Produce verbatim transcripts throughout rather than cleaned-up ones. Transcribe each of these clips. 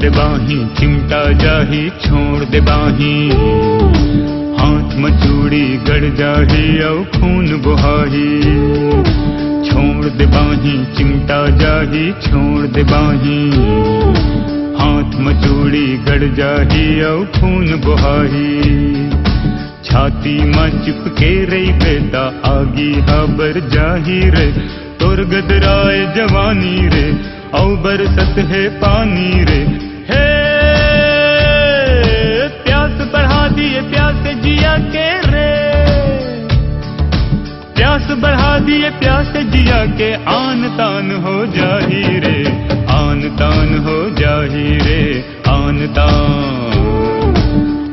बाही चिमटा जाही, छोड़ दे बाही। हाथ म चूड़ी गड़ जाही, अउ खून बोहाही। छोड़ दे बाही चिमटा जाही, छोड़ दे बाही। हाथ म चूड़ी गड़ जाही, अउ खून बोहाही। छाती म चिपके रहिबे त आगी ह बर जाही रे। तोर गदराए जवानी रे, अउ बरसत हे पानी रे। हे, प्यास बढ़ा दिए प्यास जिया के रे। प्यास बढ़ा दिए प्यास जिया के, आन तान हो जाही रे, आन तान हो जाही रे, आन तान,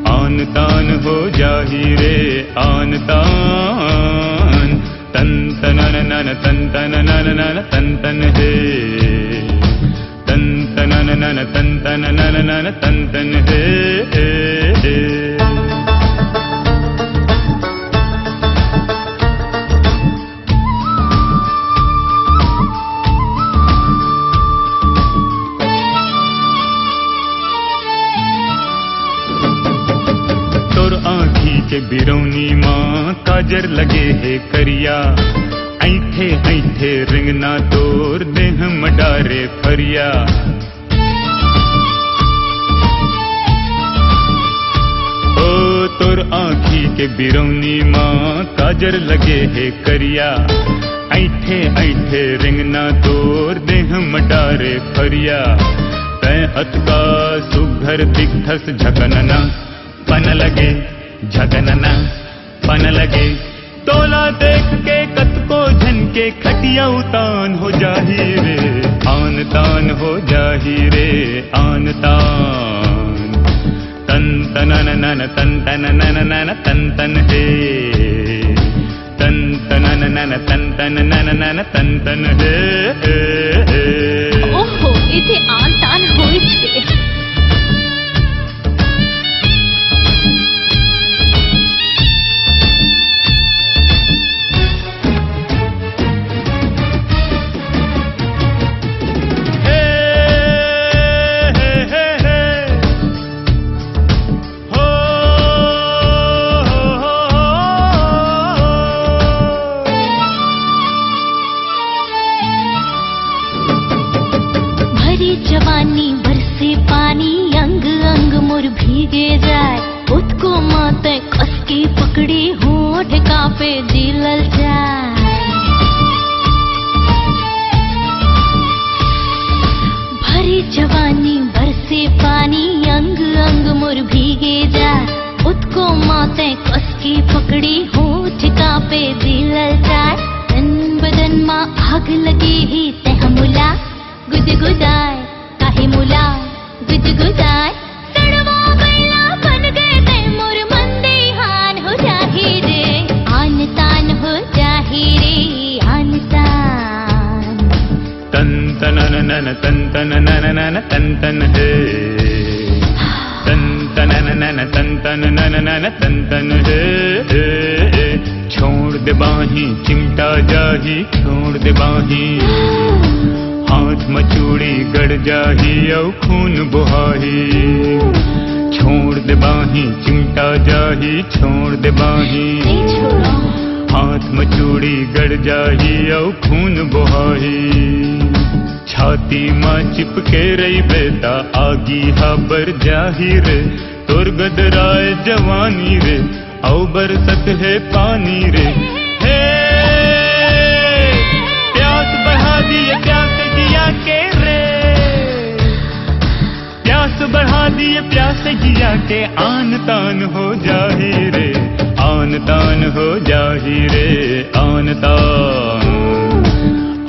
आन तान हो जाही रे, आन तान। तन तनन नन तन तन नन नन तन तन हे। तन तनन नन तन तन नन नन तन तन हे, हे, हे। तोर आँखी के बिरौनी मा काजर लगे हे करिया, ऐंठे ऐंठे रेंगना तोर देह म डारे फरिया। ओ तोर आँखी के बिरौनी मा काजर लगे हे करिया, ऐंठे ऐंठे रेंगना तोर देह म डारे फरिया। तैं अतका सुघर दिखथस झकनना पन लगे, झकनना पन लगे। तोला देख के कतको झन के खटिया उतान हो जाही रे, आन तान हो जाही रे, आन तान। तन तनन नन तन तन नन नन तन तन हे। तन तनन नन तन तन नन नन तन तन हे, हे, हे। ओहो, एते आन तान होइच के। हे, हे, हे, हे। हो, हो, हो, हो, हो। भरी जवानी बरसे पानी, अंग अंग मोर भीगे जाय। ओतको माते कस के पकड़ी, होठ कांपे, जी ललचाय। भरी जवानी बरसे पानी, अंग अंग मोर भीगे जाय। ओतको माते कस के पकड़ी, होठ कांपे, जी ललचाय। तन बदन मा आग लगे हे, तैं ह मोला गुदगुदाय, काहे मोला गुदगुदाय। सड़वा बैला बन गे तैं मोर, मन दे हान हो जाही रे, आन तान हो जाही रे, आन तान। तन तनन नन तन तन नन नन तन तन हे। तन तनन नन तन तन नन नन तन तन हे, हे, हे। छोड़ दे बाही चिमटा जाही, छोड़ दे बाही। हाथ म चूड़ी गड़ जाही, अउ खून बोहाही। छोड़ दे बाही चिमटा जाही, छोड़ दे बाही। नहीं छोड़ो। हाथ म चूड़ी गड़ जाही, अउ खून बोहाही। छाती म चिपके रहिबे त आगी ह बर जाही रे। तोर गदराए जवानी रे, अउ बरसत हे पानी रे। हे, प्यास बढ़ा दिए प्यास जिया के रे। प्यास बढ़ा दिए प्यास जिया के, आन तान हो जाही रे, आन तान हो जाही रे, आन तान,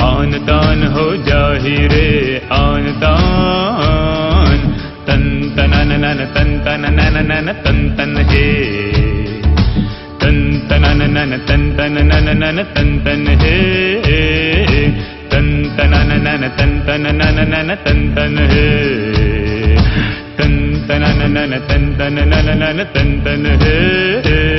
आन तान हो जाही रे, आन तान। तन तनन नन तन तन नन नन तन तन हे। तन तनन नन तन तन नन नन तन तन हे। तन तनन नन तन तन नन नन तन तन हे। तन तनन नन तन तन नन नन तन तन हे।